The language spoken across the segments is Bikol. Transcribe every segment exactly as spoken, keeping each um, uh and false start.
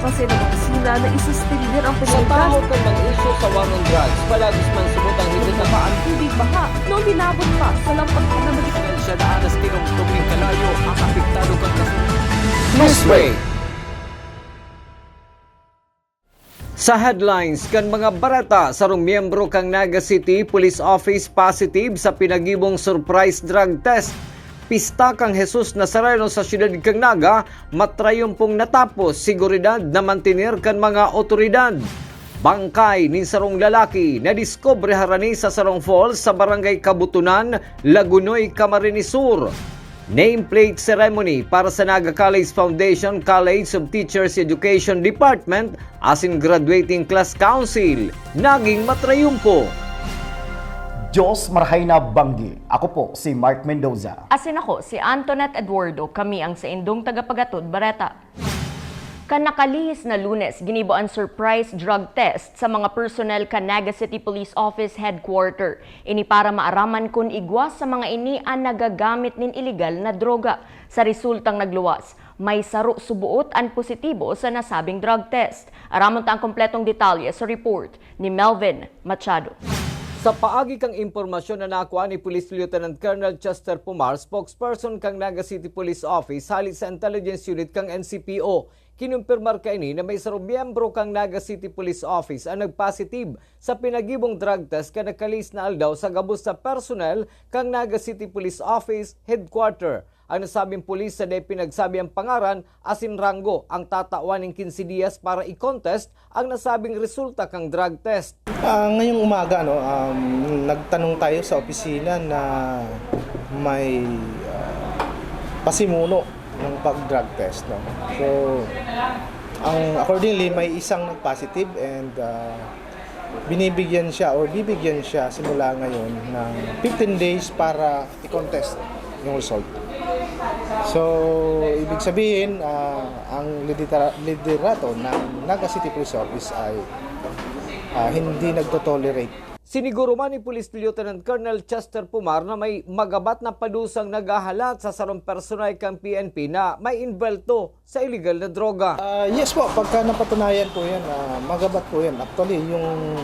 Kasi naman sila na isuspender ang Sa komunidad. Tahaw kan mga isyu sa war on drugs, palagis man subot ang higit na Bumaba ang tubig baha na uminabot pa sa lampag na magiging Siya daan as kinungtong ning kalayo ang apektado kan kaso. Newsbreak. Sa headlines kan mga bareta, sarong miyembro kan Naga City Police Office positive sa pinagibong surprise drug test. Pista kan Jesus Nazareno sa siyudad kan Naga, matrayumpong natapos, seguridad na mantener kan mga otoridad. Bangkay nin sarong lalaki nadiskubre harani sa sarong falls sa Barangay Kabutunan, Lagunoy, Camarines Sur. Nameplate ceremony para sa Naga College Foundation, College of Teachers Education Department asin Graduating Class Council naging matrayumpo. Diyos marhay na banggi. Ako po si Mark Mendoza. Asin ako si Antoinette Eduardo. Kami ang saindong tagapagatod bareta. Kan nakalihis na Lunes, ginibo an surprise drug test sa mga personnel kan Naga City Police Office Headquarter. Ini para maaraman kun igwa sa mga ini an nagagamit nin iligal na droga. Sa resultang nagluwas, may saro suboot an positibo sa nasabing drug test. Aramon ta ang kompletong detalye sa report ni Melvin Machado. Sa paagi kan impormasyon na nakua ni Police Lieutenant Colonel Chester Pumar, spokesperson kan Naga City Police Office hali sa Intelligence Unit kan N C P O, kinumpirmar kaini na may sarong miyembro kan Naga City Police Office ang nagpositive sa pinagibong drug test kan nakalihis na aldaw sa gabos na personnel kan Naga City Police Office Headquarter. Ang nasabing pulis sa dai pinagsabi ang pangaran asin ranggo ang tatawan nin quince dias para i-contest ang nasabing resulta kan drug test. Ah, ngayong umaga, no, um, nagtanong tayo sa opisina na may, ah, pasimuno ng pag-drug test, no? So, ang, accordingly, may isang nag-positive and, ah, binibigyan siya or bibigyan siya simula ngayon ng fifteen days para i-contest yung result. So, ibig sabihin, ah, ang lidera-, liderato ng Naga City Police Office ay, ah, hindi nagtotolerate. Siniguro man ni Police Lieutenant Colonel Chester Pumar na may magabat na padusang naghahalat sa sarong personahe kan P N P na may inbelto sa iligal na droga. Ah, yes po, pagka napatunayan po yan, ah, magabat po yan. Actually, yung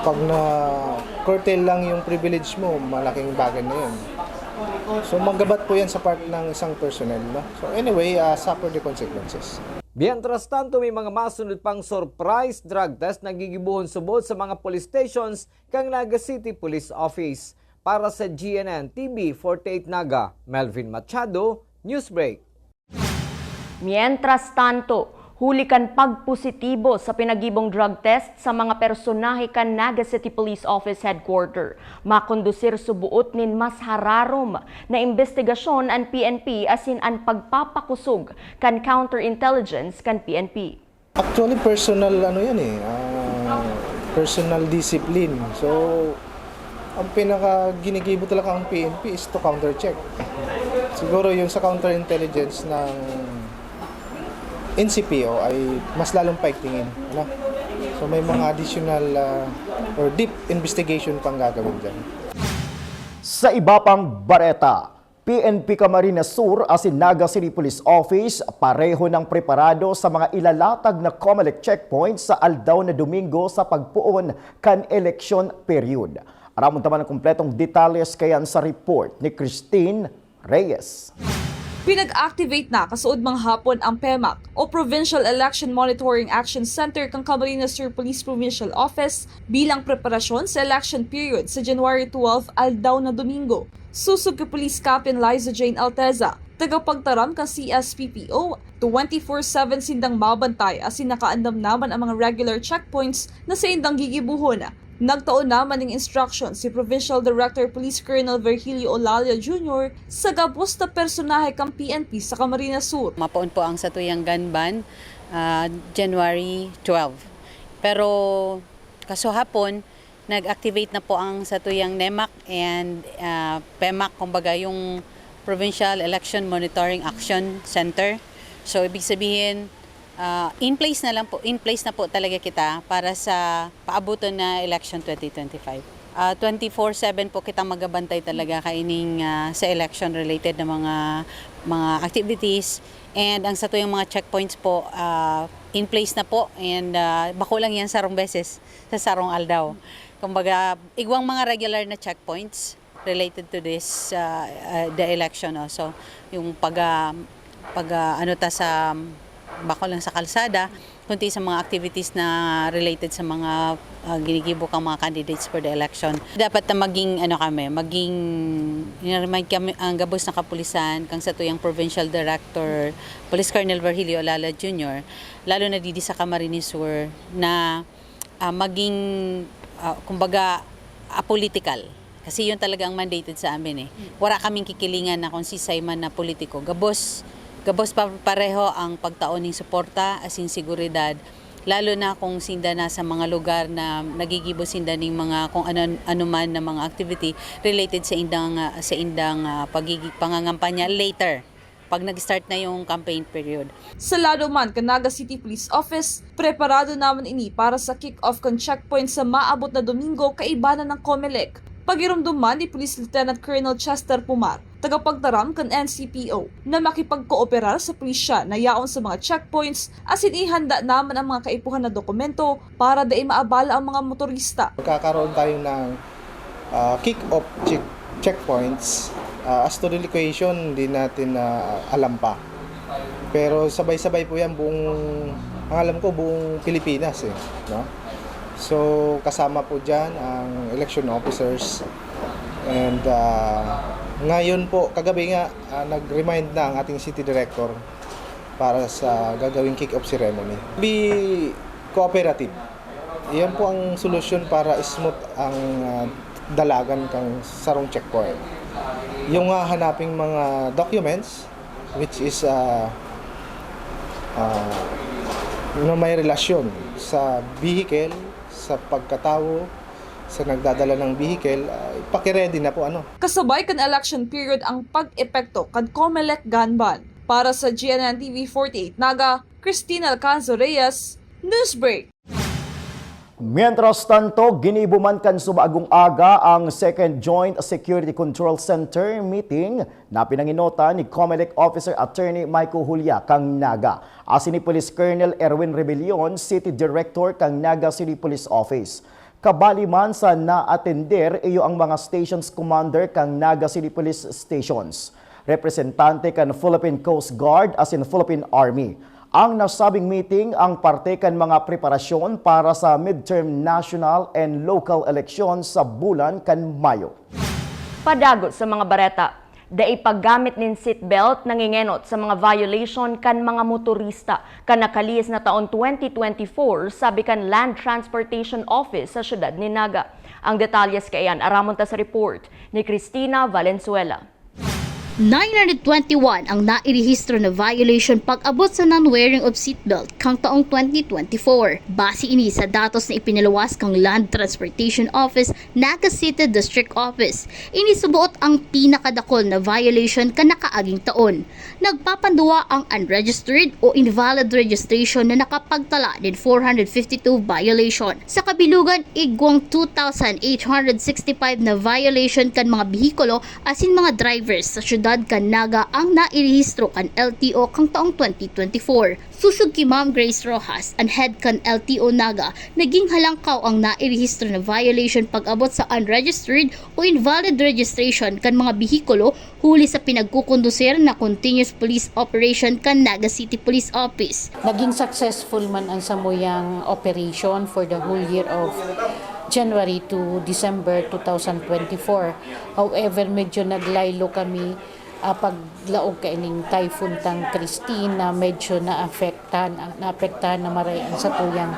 pag na-curtail lang yung privilege mo, malaking bagay na yun. So, magabat po yan sa part ng isang personnel, no? So, anyway, ah, suffer the consequences. Mientras tanto, may mga masunod pang surprise drug test na gigibohon subot sa mga police stations kan Naga City Police Office. Para sa G N N T V forty-eight Naga, Melvin Machado, Newsbreak. Mientras tanto, huli kan pagpositibo sa pinagibong drug test sa mga personahe kan Naga City Police Office Headquarter, makondusir suboot nin mas hararom na imbestigasyon an P N P asin an pagpapakosog kan counterintelligence kan P N P. Actually, personal ano yan eh, ah, personal discipline. So, ang pinaka ginigibo talaga ang P N P is to countercheck. Siguro yung sa counterintelligence ng N C P O ay mas lalong paigtingin, ano? So, may mga additional, ah, or deep investigation pang gagawin dyan. Sa iba pang bareta, P N P Camarines Sur asin Naga City Police Office pareho nang preparado sa mga ilalatag na COMELEC checkpoints sa aldaw na Domingo sa pagpoon kan election period. Aramon ta man an kompletong detalye kaiyan sa report ni Christine Reyes. Pinag-activate na kasuodmang hapon ang PEMAC o Provincial Election Monitoring Action Center kan Camarines Sur Police Provincial Office bilang preparasyon sa election period sa January twelve, aldaw na Domingo. Sosog ki Police Captain Liza Jane Alteza, tagapagtaram kan C S P P O, twenty-four seven sindang mabantay asin nakaandam naman ang mga regular checkpoints na saindang gigibohon. Nagtao naman nin instruction si Provincial Director Police Colonel Virgilio Olalia Junior sa gabos na personahe kan P N P sa Camarines Sur. Mapoon po ang satuyang gun ban, ah, January twelve. Pero kasuhapon, nag-activate na po ang satuyang NEMAC and, ah, PEMAC, kumbaga yung Provincial Election Monitoring Action Center. So, ibig sabihin, ah, in place na lang po, in place na po talaga kita para sa paabuton na election twenty twenty-five. Ah, twenty-four seven po kitang magabantay talaga kaining, ah, sa election related na mga, mga activities. And ang satuyang mga checkpoints po, ah, In place na po, and, ah, bako lang yan sarong beses sa sarong aldaw. Kumbaga, igwang mga regular na checkpoints related to this, ah, ah, the election, no? So, yung pag, ah, pag, ah, ano ta sa, bako lang sa kalsada, kundi sa mga activities na related sa mga, ah, ginigibo kang mga candidates for the election. Dapat na maging, ano kami, maging, remind kami ang gabos na kapulisan, kang satuyang Provincial Director, Police Colonel Virgilio Olala Junior, lalo na didi sa Camarines Sur, na, ah, maging, ah, kumbaga, apolitical. Kasi yun talaga ang mandated sa amin eh. Wala kaming kikilingan na kung sisay man na politiko. Gabos, gabos pa pareho ang pagtao ning suporta, asin seguridad, lalo na kung sinda na sa mga lugar na nagigibo sinda ning mga kung ano, ano man na mga activity related sa indang, ah, sa indang, ah, pagigi-, pangangampanya later, pag nag-start na yung campaign period. Sa lado man kan Naga City Police Office, preparado naman ini para sa kick-off kan checkpoint sa maabot na Domingo kaibanan ng Comelec. Pagiromdom man ni Police Lieutenant Colonel Chester Pumar, tagapagtaram kan N C P O, na makipagkooperar sa pulisya na yaon sa mga checkpoints asin ihanda naman ang mga kaipuhan na dokumento para dai maabala ang mga motorista. Magkakaroon tayo ng, ah, kick-off check-, checkpoints. Ah, as to the location, hindi natin na alam pa. Pero sabay-sabay po yan buong, ang alam ko, buong Pilipinas eh, no? So, kasama po dyan ang election officers. And, ah, ngayon po, kagabi nga, ah, nag-remind na ang ating city director para sa gagawing kick-off ceremony. Be cooperative. Iyan po ang solusyon para smooth ang, ah, dalagan kang sarong checkpoint. Yung hahanaping mga documents, which is, ah, ah, na may relasyon sa vehicle, sa pagkatawo, sa nagdadala ng vehicle, ah, ipaki-ready na po, ano. Kasabay kan election period ang pag-epekto kan Comelec gun ban. Para sa G N N T V forty-eight Naga, Christina Alcanzo Reyes, Newsbreak. Mientras tanto, ginibo man kan subagong aga ang Second Joint Security Control Center meeting na pinangenotan ni Comelec Officer Attorney Michael Julia kan Naga, asin ni Police Colonel Erwin Rebellion, City Director kan Naga City Police Office. Kabali man sa naatender, iyo ang mga stations commander kan Naga City Police Stations, representante kan Philippine Coast Guard asin Philippine Army. Ang nasabing meeting ang parte kan mga preparasyon para sa midterm national and local election sa bulan kan Mayo. Padagot sa mga bareta. Dai paggamit nin seatbelt nangengenot sa mga violation kan mga motorista kan nakalihis na taon twenty twenty-four, sabi kan Land Transportation Office sa siyudad nin Naga. Ang detalyes kaiyan aramon ta sa report ni Christina Valenzuela. Nine hundred twenty-one ang nairehistro na violation pag-abot sa non-wearing of seatbelt kan taong twenty twenty-four. Base ini sa datos na ipinaluwas kan Land Transportation Office, Naga City District Office. Ini suboot ang pinakadakul na violation kan nakaaging taon. Nagpapanduwa ang unregistered o invalid registration na nakapagtala nin four hundred fifty-two violation. Sa kabilugan, igwang two thousand eight hundred sixty-five na violation kan mga behikulo asin mga drivers sa siyudad kan Naga ang nairehistro kan L T O kan taong twenty twenty-four. Susog ki Ma'am Grace Rojas, an head kan L T O Naga, naging halangkaw ang nairehistro na violation pag-abot sa unregistered o invalid registration kan mga behikulo huli sa pinagkukondusir na continuous police operation kan Naga City Police Office. Naging successful man ang samuyang operation for the whole year of January to December two thousand twenty-four. However, medyo naglaylo kami, ah, paglaog kaining Typhoon tang Christine na medyo naapektahan, naapektahan na maray ang satuyang,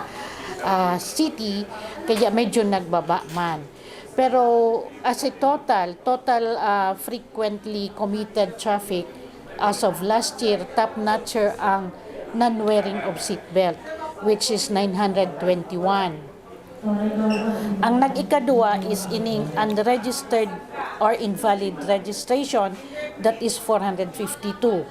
ah, city, kaya medyo nagbaba man. Pero as a total, total, ah, frequently committed traffic as of last year, top notcher ang non-wearing of seatbelt, which is nine hundred twenty-one. Ang nag-ikadua is ining unregistered or invalid registration, that is four hundred fifty-two.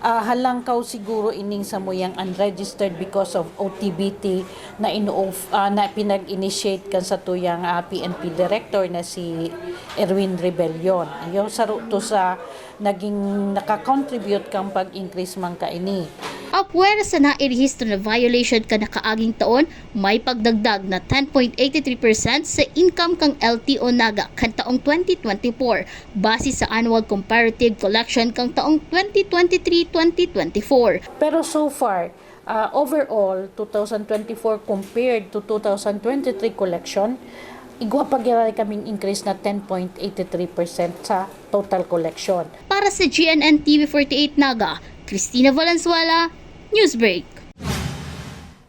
Ah, halangkaw siguro ining samuyang unregistered because of O T B T na ino-, ah, na pinag-initiate kan satuyang, ah, P N P director na si Erwin Rebellion. Iyo, saro to sa naging nakakontribute kang pag-increase man kaini. Apwera sa nairehistro na violation kan nakaaging taon, may pagdagdag na ten point eighty three percent sa income kan L T O Naga kan taong twenty twenty-four, base sa annual comparative collection kan taong twenty twenty-three twenty twenty-four. Pero so far, ah, overall, two thousand twenty-four compared to two thousand twenty-three collection, igwa pa giraray kaming increase na ten point eighty three percent sa total collection. Para sa G N N T V forty-eight Naga, Christina Valenzuela, Newsbreak.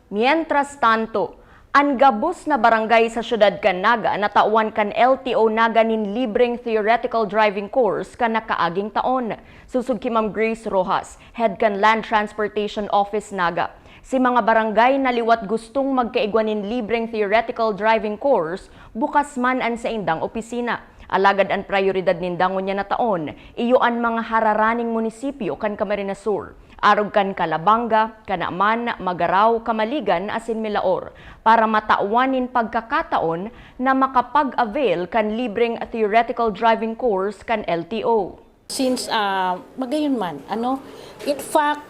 Mientras tanto, an gabos na barangay sa siyudad kan Naga natawan kan L T O Naga nin libreng theoretical driving course kan nakaaging taon. Susog ki Ma'am Grace Rojas, head kan Land Transportation Office Naga. Si mga barangay na liwat gustong magkaigwa nin libreng theoretical driving course, bukas man an saindang opisina. Alagad an prayoridad ninda ngunyan na taon, iyo an mga hararaning munisipyo kan Camarines Sur, arog kan Calabanga, Canaman, Magarao, Camaligan asin Milaor, para matawan nin pagkakataon na makapag-avail kan libreng theoretical driving course kan L T O. Since, ah, magayon man, ano, in fact,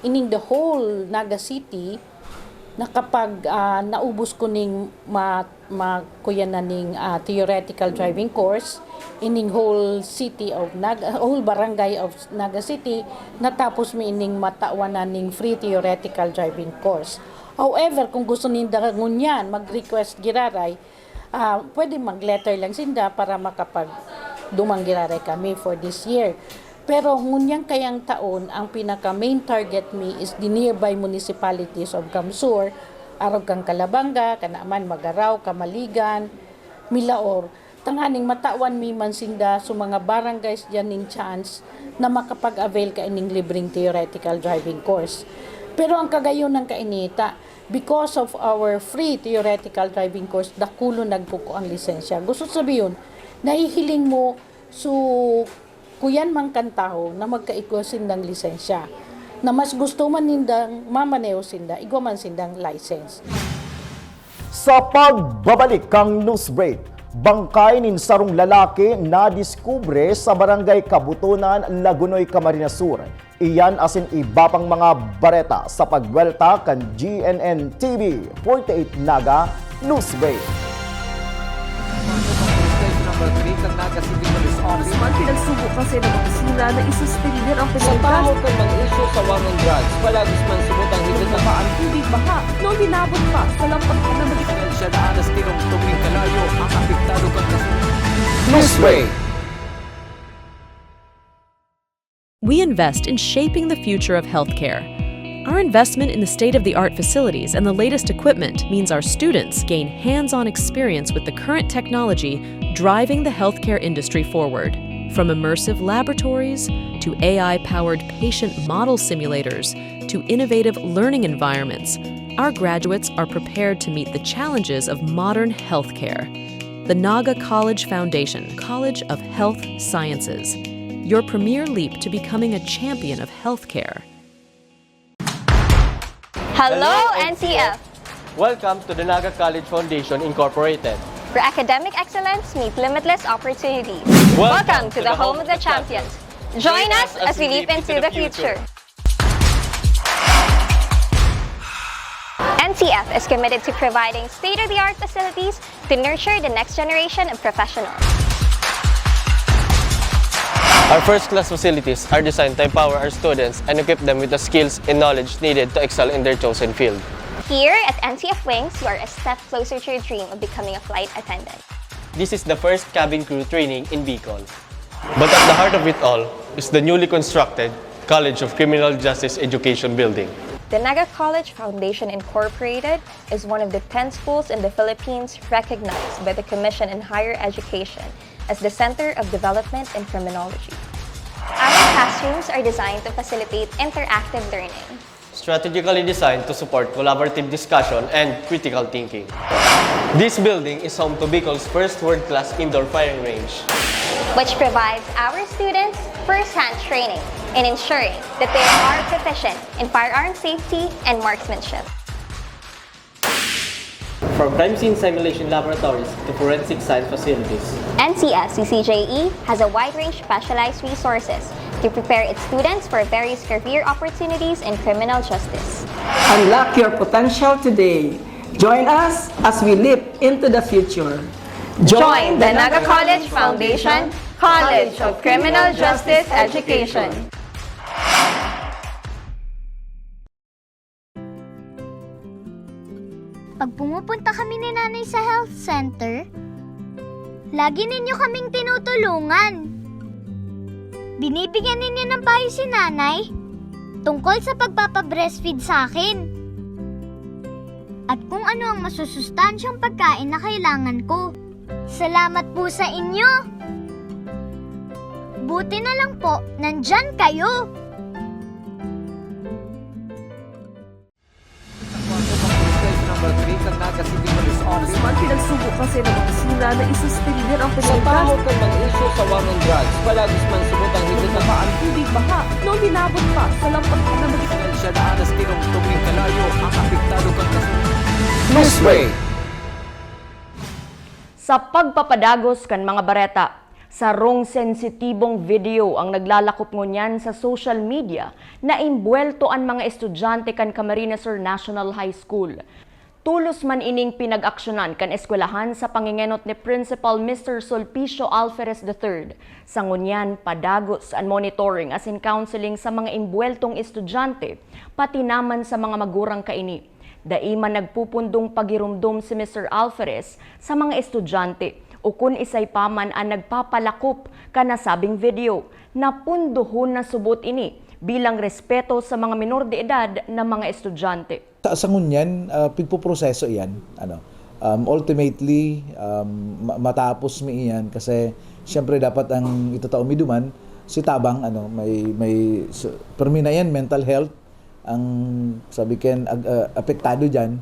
ining the whole Naga City, nakapag, ah, naubos ko ning ma-, ma-, kuya na ning, ah, theoretical driving course, ining whole city of Naga, whole barangay of Naga City, natapos mi ining matawan na ning free theoretical driving course. However, kung gusto ninda ngunyan mag-request giraray, ah, pwede mag-letter lang sinda para makapagduman giraray kami for this year. Pero ngunyan kayang taon, ang pinaka-main target mi is the nearby municipalities of CamSur, arog kan Calabanga, Canaman, Magarao, Camaligan, Milaor, tanganing matawan mi man sinda sa mga barangays diyan nin chance na makapag-avail kaining libreng theoretical driving course. Pero ang kagayonan kainita, because of our free theoretical driving course, dakulon nagkukuang lisensya. Gusto sabihin, nahihiling mo, so, kuyan man kan tawo na magkaigwa sindang lisensya, na mas gusto man nindang mamaneho sinda, igwa man sindang license. Sa pagbabalik kan news break, bangkay nin sarong lalaki nadiskubre sa Barangay Kabutunan, Lagonoy, Camarines Sur. Iyan asin iba pang mga bareta sa pagbuwelta kan G N N T V forty-eight Naga News Break. Congressman, pinagsubo kasi ng opisina na i-suspender ang Sa tahod kan mga isyu sa war on drugs, palagis man subot ang higit na Ang tubig baha, noon hinabot pa sa lampag na Dahil siya daan na tinungtong ning kalayo ang apektado kan kasunod. Newsbreak. We invest in shaping the future of healthcare. Our investment in the state of the art facilities and the latest equipment means our students gain hands on experience with the current technology driving the healthcare industry forward. From immersive laboratories to A I powered patient model simulators to innovative learning environments, our graduates are prepared to meet the challenges of modern healthcare. The Naga College Foundation, College of Health Sciences, your premier leap to becoming a champion of healthcare. Hello, N T F! Welcome to the Naga College Foundation Incorporated, where academic excellence meets limitless opportunities. Welcome to the home of the champions. Join us as we leap into the future. N T F is committed to providing state-of-the-art facilities to nurture the next generation of professionals. Our first-class facilities are designed to empower our students and equip them with the skills and knowledge needed to excel in their chosen field. Here at N T F Wings, you are a step closer to your dream of becoming a flight attendant. This is the first cabin crew training in Bicol. But at the heart of it all is the newly constructed College of Criminal Justice Education Building. The Naga College Foundation Incorporated is one of the ten schools in the Philippines recognized by the Commission on Higher Education as the Center of Development in Criminology. Our classrooms are designed to facilitate interactive learning, strategically designed to support collaborative discussion and critical thinking. This building is home to Bicol's first world-class indoor firing range, which provides our students first-hand training in ensuring that they are proficient in firearm safety and marksmanship. From crime scene simulation laboratories to forensic science facilities, N T F C C J E has a wide range of specialized resources to prepare its students for various career opportunities in criminal justice. Unlock your potential today. Join us as we leap into the future. Join the Naga College Foundation, College of Criminal Justice Education. Pag pumupunta kami ni Nanay sa health center, lagi ninyo kaming tinutulungan. Binibigyan ninyo ng payo si Nanay tungkol sa pagpapa-breastfeed sa akin at kung ano ang masusustansyang pagkain na kailangan ko. Salamat po sa inyo! Buti na lang po, nandyan kayo! Sa kwarto, mga pulis sa number three kan Naga City Police Office. Guzman pinagsugo kasi ng opisina na isuspindi ang Sa pagkakataon tahaw kan mga isyu sa war on drugs, palagis man subot ang higit na ang tubig baha na uminabot pa sa lampas na magiging Siya na alas tinungtong ning kalayo ang apektado kan kaso. Newsbreak. Sa pagpapadagos kan mga bareta, sarong sensitibong video ang naglalakop ngunyan sa social media na imbwelto an mga estudyante kan Camarines Sur National High School. Tolos man ining pinag-aksyonan kan eskwelahan sa pangengenot ni Principal Mister Sulpicio Alferez the third. Sa ngunyan, padagos an monitoring asin counseling sa mga imbweltong estudyante, pati naman sa mga magurang kaini. Dai man nagpupundong pagiromdom si Mister Alferez sa mga estudyante o kun isay pa man an nagpapalakop kan nasabing video. Napundohon na subot ini bilang respeto sa mga menor de edad na mga estudyante. Sa, sa ngunyan, ah, pigpoproseso iyan. Ano, um, ultimately, um, ma- matapos mi iyan kasi siyempre dapat ang itatao mi duman si tabang, ano, may, may, so, permi na iyan, mental health, ang sabi ken ag- ah, apektado diyan.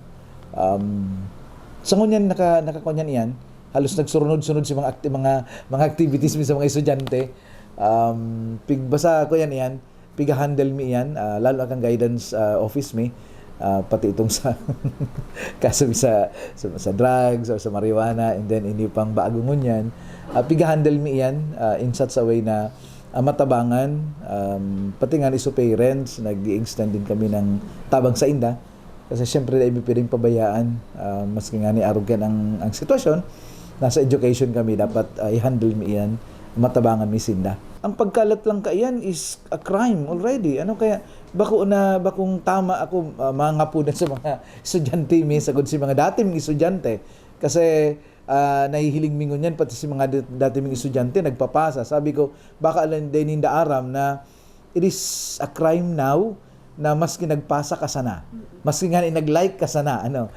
Um, sa ngunyan, naka, nakakunyan iyan, halos nagsurunod-sunod si mga, acti- mga, mga activities mi sa mga estudyante. Um, pigbasa ko yan iyan, piga-handle mi iyan, ah, lalo na kan guidance, ah, office mi, ah, pati itong sa kaso mi sa, sa, sa drugs or sa marijuana, and then ini pang bago ngunyan. Ah, piga-handle mi iyan, ah, in such a way na, ah, matabangan, um, pati nga ni sa parents, nag-i-extend din kami ng tabang sa inda. Kasi siyempre, dai mi pwedeng pabayaan, ah, maski nga ni arog yan ang, ang sitwasyon, nasa education kami, dapat, ah, i-handle mi iyan, matabangan mi sinda. Ang pagkalat lang kaiyan is a crime already. Ano kaya, bako na, bakong tama ako, ah, mangapunan sa mga estudyante mi, sagod si mga dati ming estudyante. Kasi, ah, nahihiling mi ngunyan, pati si mga dat- dati ming estudyante, nagpapasa. Sabi ko, baka lang din ninda aram na it is a crime now na maski nagpasa ka sana, maski nga nag-like ka sana, ano.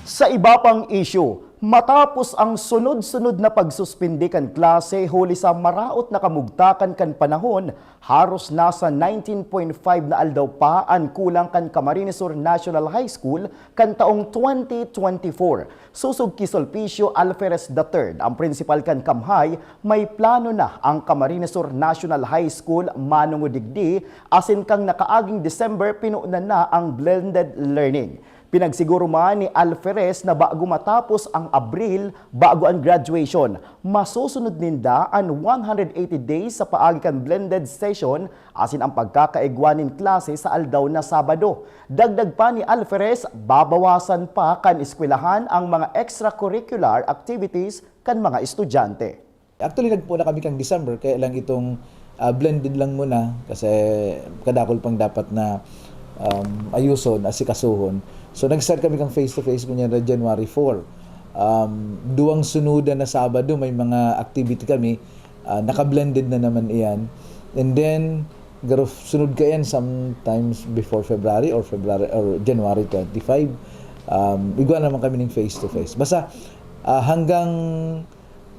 Sa iba pang isyu, matapos ang sunod-sunod na pagsuspindi kan klase huli sa maraot na kamugtakan kan panahon, haros nasa nineteen point five na aldaw pa an kulang kan Camarines Sur National High School kan taong twenty twenty-four. Sosog ki Sulpicio Alferez the third, ang prinsipal kan Camhay, may plano na ang Camarines Sur National High School manongod digdi, asin kan nakaaging December, pinunan na ang blended learning. Pinagsiguro man ni Alferez na bago matapos ang Abril, bago an graduation, masusunod ninda an one hundred eighty days sa paagi kan blended session asin ang pagkakaigwa nin klase sa aldaw na Sabado. Dagdag pa ni Alferez, babawasan pa kan eskwelahan ang mga extracurricular activities kan mga estudyante. Actually, nagpuna kami kang December, kaya lang itong, ah, blended lang muna kasi kadakol pang dapat na, um, ayuson, asikasuhon. So, nag-start kami kang face-to-face kunya na January four. Um, duwang sunudan na Sabado, may mga activity kami, ah, naka-blended na naman iyan. And then, garo sunod ka yan sometimes before February or February or January twenty-five. Um, igwa naman kami ng face-to-face. Basta, ah, hanggang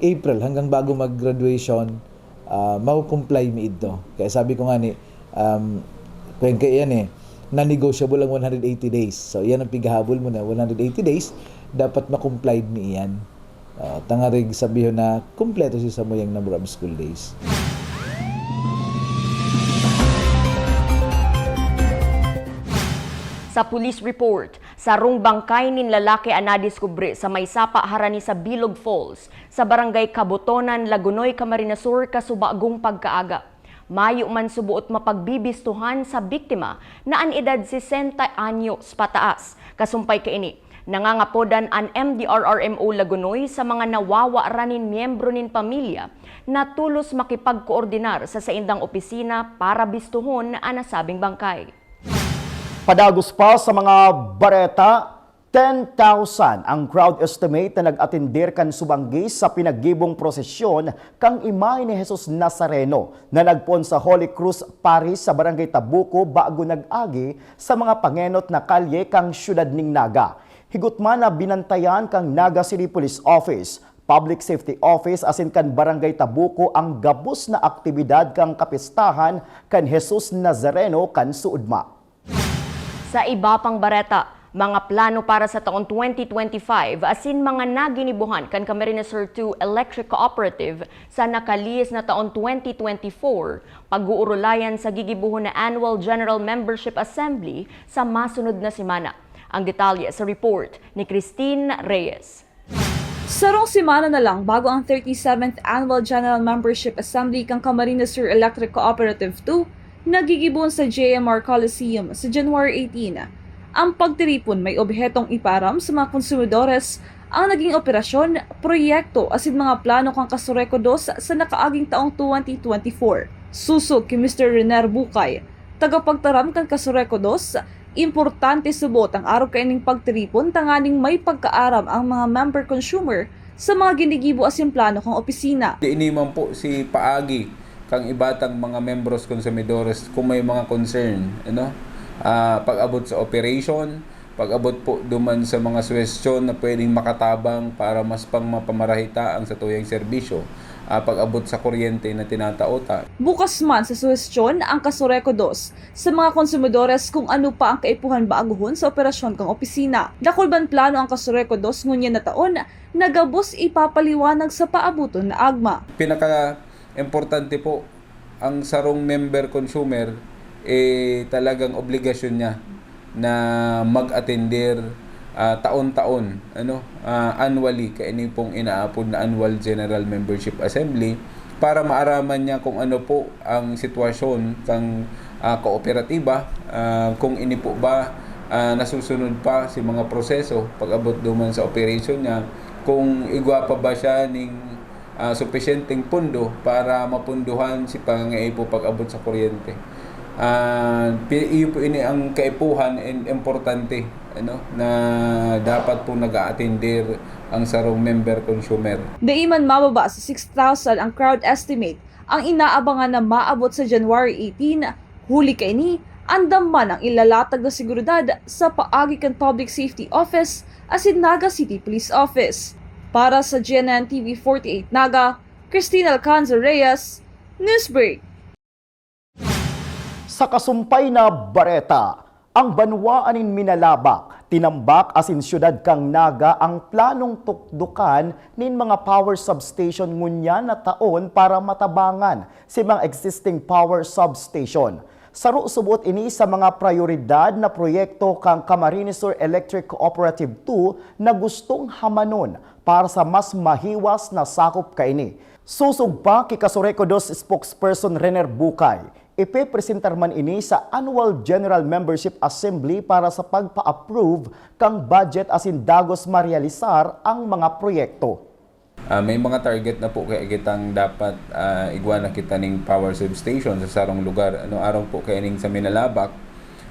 April, hanggang bago mag-graduation, ah, mau-comply mi idto. Kaya sabi ko nga ni, um, kwen kaya yan eh, non-negotiable ang one hundred eighty days. So, yan ang pighahabol mo na one hundred eighty days, dapat ma-complied mi iyan. Ah, tangarig sabihon na kumpleto si samuyang number of school days. Sa police report, sarong bangkay nin lalaki an nadiskubre sa may sapa harani sa Bilog Falls, sa barangay Kabotonan, Lagonoy, Camarines Sur, kasubagong pagkaaga. Mayo man suboot mapagbibistuhan sa biktima na an edad sesenta anyos pataas. Kasumpay kaini, nangangapodan an M D R R M O Lagonoy sa mga nawawaran nin miyembro nin pamilya na tolos makipagkoordinar sa saindang opisina para bistuhon an nasabing bangkay. Padagos pa sa mga bareta, ten thousand ang crowd estimate na nag-atender kan subanggi sa pinaggibong prosesyon kan imahe ni Jesus Nazareno na nagpoon sa Holy Cross Parish sa Barangay Tabuco bago nag-agi sa mga pangenot na kalye kan siyudad nin Naga. Higot man na binantayan kan Naga City Police Office, Public Safety Office asin kan Barangay Tabuco ang gabos na aktibidad kan kapistahan kan Jesus Nazareno kan Suudma. Sa iba pang bareta, mga plano para sa taon twenty twenty-five asin mga naginibohan kan Camarines Sur two Electric Cooperative sa nakalihis na taon twenty twenty-four, pag-uurulayan sa gigibohon na Annual General Membership Assembly sa masunod na semana. Ang detalye sa report ni Christine Reyes. Sarong semana na lang bago ang thirty-seventh Annual General Membership Assembly kan Camarines Sur Electric Cooperative two, nagigibohon sa J M R Coliseum sa January eighteen. Ang pagtiripon may obhetong ipaaram sa mga konsumidores ang naging operasyon, proyekto asin mga plano kan Casureco dos sa nakaaging taong twenty twenty-four. Sosog ki Mister Rener Bucay, tagapagtaram kan Casureco dos, importante subot ang arog kaining pagtiripon tanganing may pagkaaram ang mga member consumer sa mga ginigibo asin plano kan opisina. Ini man po si paagi kan iba tang mga membros konsumidores kung may mga concern, ano? Ah, pag-abot sa operation, pag-abot po duman sa mga suhestyon na pwedeng makatabang para mas pang mapamarahita ang satuyang serbisyo, ah, pag-abot sa kuryente na tinatao ta. Bukas man sa suhestyon ang Casureco dos sa mga konsumidores kung ano pa ang kaipuhan baguhon sa operasyon kan opisina. Dakul man plano ang Casureco dos ngunyan na taon na gabos ipapaliwanag sa paaboton na agma. Pinaka-importante po, ang sarong member consumer, eh, talagang obligasyon niya na mag-atender, ah, taon-taon, ano, ah, annually, kaini pong inaapod na Annual General Membership Assembly, para maaraman niya kung ano po ang sitwasyon kan, ah, kooperatiba, ah, kung ini po ba, ah, nasusunod pa si mga proseso pag-abot duman sa operation niya, kung igwa pa ba siya ning, ah, supisyenteng pondo para mapunduhan si pangangaipo pag-abot sa kuryente. Ah, pi-, iyo po ini ang kaipuhan and importante, ano, na dapat po nag-aatender ang sarong member consumer. Dai man mababa sa six thousand ang crowd estimate ang inaabangan na maabot sa January eighteen. Huli kaini, andam man ang ilalatag na seguridad sa paagi kan Public Safety Office asin Naga City Police Office. Para sa G N N T V forty-eight Naga, Christine Alcanzar Reyes, Newsbreak. Sa kasumpay na bareta, ang banwaan nin Minalabac, Tinambac asin siyudad kan Naga ang planong tukdokan nin mga power substation ngunyan na taon para matabangan si mga existing power substation. Saro subot ini sa mga prayoridad na proyekto kan Camarines Sur Electric Cooperative two na gustong hamanon para sa mas mahiwas na sakop kaini. Sosog pa ki Casureco dos spokesperson Rener Bucay, ipepresentar man ini sa Annual General Membership Assembly para sa pagpa-approve kan budget asin dagos marealisar ang mga proyekto. Ah, may mga target na po kaya kitang dapat, ah, igwa na kita ning power substation sa sarong lugar. Ano, arog po kaya ning sa Minalabac,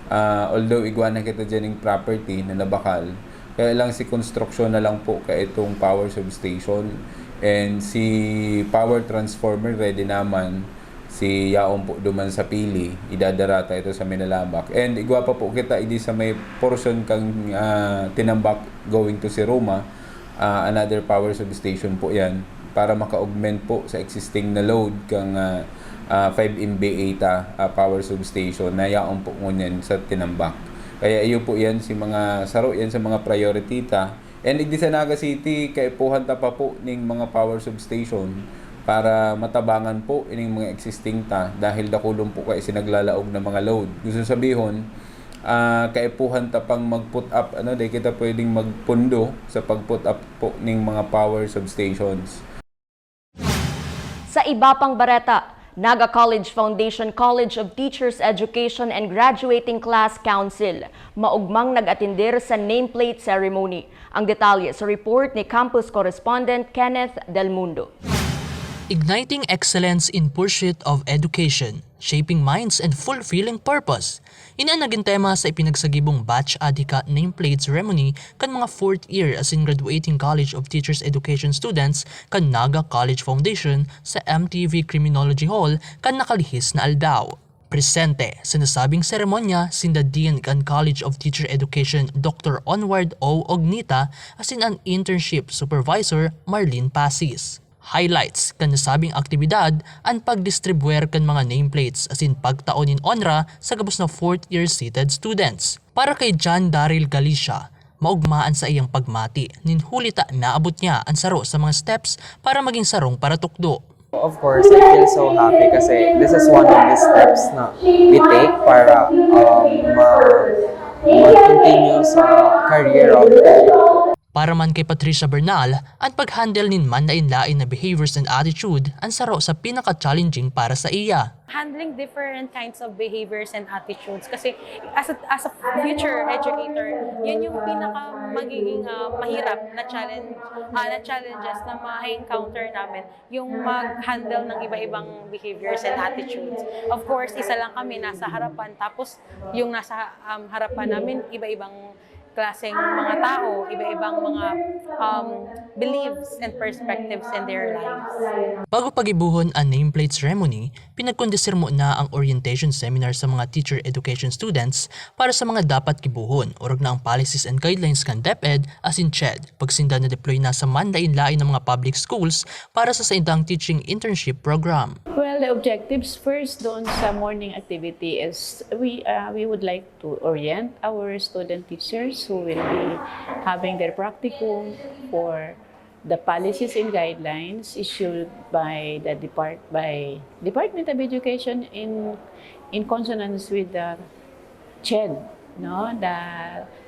ah, although igwa na kita dyan ning property na nabakal, kaya lang si konstruksyon na lang po kaya itong power substation and si power transformer ready naman, si yaon po duman sa Pili, idadara ta ito sa Minalabac. And igwa pa po kita idi sa may portion kang, ah, Tinambac going to Siruma, ah, another power substation po yan para maka-augment po sa existing na load kang, ah, ah, five M V A ta, ah, power substation na yaon po ngunyan sa Tinambac. Kaya iyo po yan si mga saro yan sa mga priority ta. And igdi sa Naga City, kaipuhan ta pa po ning mga power substation para matabangan po ining mga existing ta dahil dakulon po kay sinaglalaog na mga load. Gusto sabihon, ah, kaipuhan ta pang mag-put up, ano, di kita pwedeng magpundo sa pag-put up po ning mga power substations. Sa iba pang bareta, Naga College Foundation College of Teachers Education and Graduating Class Council maugmang nag-atender sa nameplate ceremony. Ang detalye sa report ni campus correspondent Kenneth Del Mundo. Igniting Excellence in Pursuit of Education, Shaping Minds and Fulfilling Purpose. Ini an nagin tema sa ipinagsagibong Batch Adhika Nameplate Ceremony kan mga fourth year asin graduating College of Teachers Education students kan Naga College Foundation sa M T V Criminology Hall kan nakalihis na aldaw. Presente sa nasabing seremonya sinda Dean kan College of Teacher Education Doctor Onward O. Ognita asin an Internship Supervisor Marlene Pasis. Highlights kan nasabing aktibidad an pagdistribuer kan mga nameplates asin pagtao nin onra sa gabos na fourth year seated students. Para kay John Daryl Galicia, maugma an saiyang pagmati nin huli ta naabot niya an saro sa mga steps para maging sarong paratukdo. Of course, I feel so happy kasi this is one of the steps na we take para um, ma- mag-continue sa career of Para man kay Patricia Bernal, an pag-handle nin manlain-lain na behaviors and attitude an saro sa pinaka-challenging para sa iya. Handling different kinds of behaviors and attitudes kasi as a, as a future educator, yun yung pinaka magiging ah, mahirap na challenge ah, na challenges na ma-encounter namin, yung mag-handle ng iba-ibang behaviors and attitudes. Of course, isa lang kami nasa harapan, tapos yung nasa um, harapan namin iba-ibang klaseng mga tao, iba-ibang mga um, beliefs and perspectives in their lives. Bago pagibohon an nameplate ceremony, pinagkondisirmo na ang orientation seminar sa mga teacher education students para sa mga dapat gibohon, orog na ang policies and guidelines kan DepEd asin CHED, pag sinda na-deploy na sa manlain-lain na mga public schools para sa saindang teaching internship program. Well, the objectives first doon sa morning activity is we uh, we would like to orient our student teachers who will be having their practicum for the policies and guidelines issued by the depart by Department of Education in in consonance with the CHED, no, the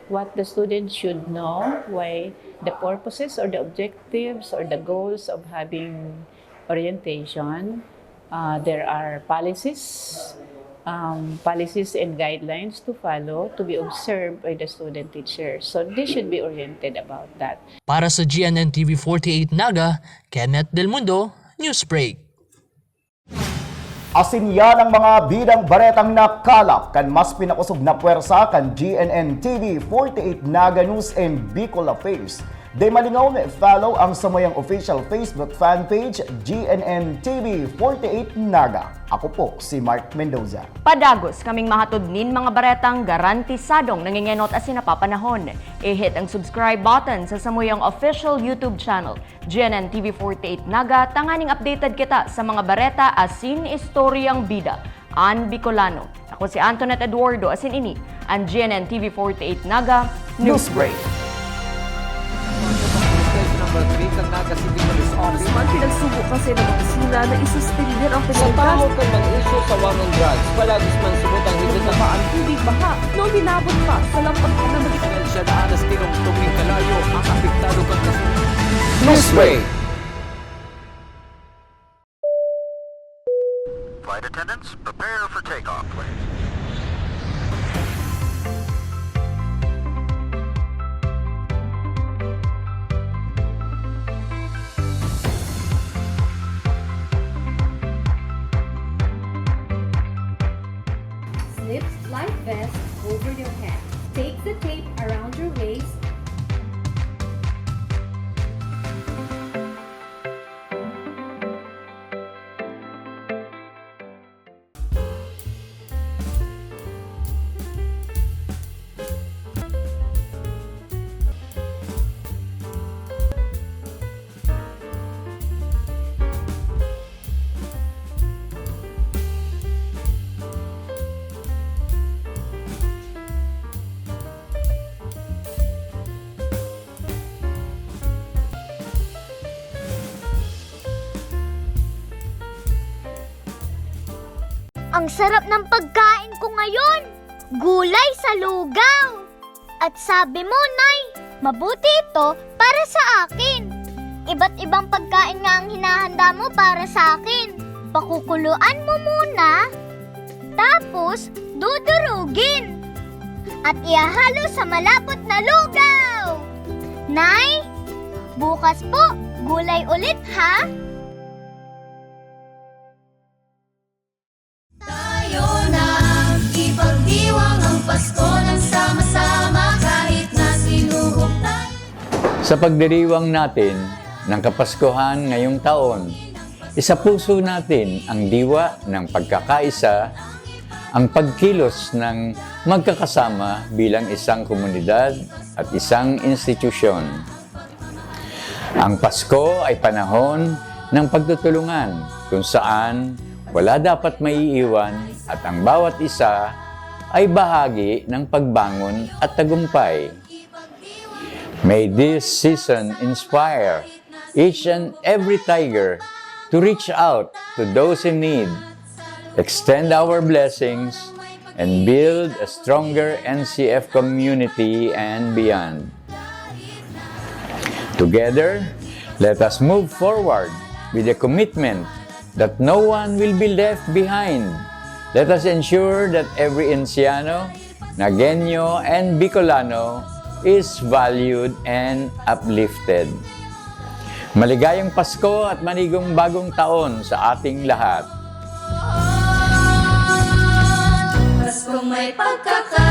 what the students should know, why the purposes or the objectives or the goals of having orientation. Uh, there are policies, um, policies and guidelines to follow, to be observed by the student teacher. So they should be oriented about that. Para sa G N N T V forty-eight Naga, Kenneth Del Mundo, Newsbreak. Asin yan ang mga bidang baretang nakalap kan mas pinakosog na pwersa kan G N N T V forty-eight Naga News and Bicol Affairs. Di malingaw na i-follow ang samuyang official Facebook fan page, G N N T V forty-eight Naga. Ako po si Mark Mendoza. Padagos kaming mahatod nin mga baretang garantisadong nangingenot asin napapanahon. I-hit ang subscribe button sa samuyang official YouTube channel, G N N T V forty-eight Naga, tanganing updated kita sa mga bareta asin istoryang bida an Bicolano. Ako si Antoinette Eduardo asin ini an G N N T V forty-eight Naga Newsbreak. Station number three kan Naga City Police Office. Congressman pinagsugo kasi ng opisina na isuspindi ang Sa pinagkas- tahaw kan mga isyu sa war on drugs, palagis man subot ang higit na Mababa ang tubig baha noong hinabot pa sa lampag na mali- Siya na alas tirong tubig kalayo ang apektado kan kasunod. Newsbreak. Flight attendants, prepare for takeoff, please. Slip life vest over your head. Take the tape around your waist. Ang sarap ng pagkain ko ngayon! Gulay sa lugaw! At sabi mo, Nay, mabuti ito para sa akin. Iba't ibang pagkain nga ang hinahanda mo para sa akin. Pakukuloan mo muna, tapos dudurugin. At ihahalo sa malapot na lugaw. Nay, bukas po, gulay ulit ha? Tayo na, ipagdiwang ang Pasko ng sama-sama kahit na sinuhog tayo. Sa pagdiriwang natin ng Kapaskuhan ngayong taon, isapuso natin ang diwa ng pagkakaisa, ang pagkilos ng magkakasama bilang isang komunidad at isang institusyon. Ang Pasko ay panahon ng pagtutulungan kung saan wala dapat maiiwan at ang bawat isa ay bahagi ng pagbangon at tagumpay. May this season inspire each and every Tiger to reach out to those in need, extend our blessings, and build a stronger N C F community and beyond. Together, let us move forward with the commitment that no one will be left behind. Let us ensure that every Anciano, Nagueño, and Bicolano is valued and uplifted. Maligayang Pasko at manigong bagong taon sa ating lahat. Paskong may pagkaka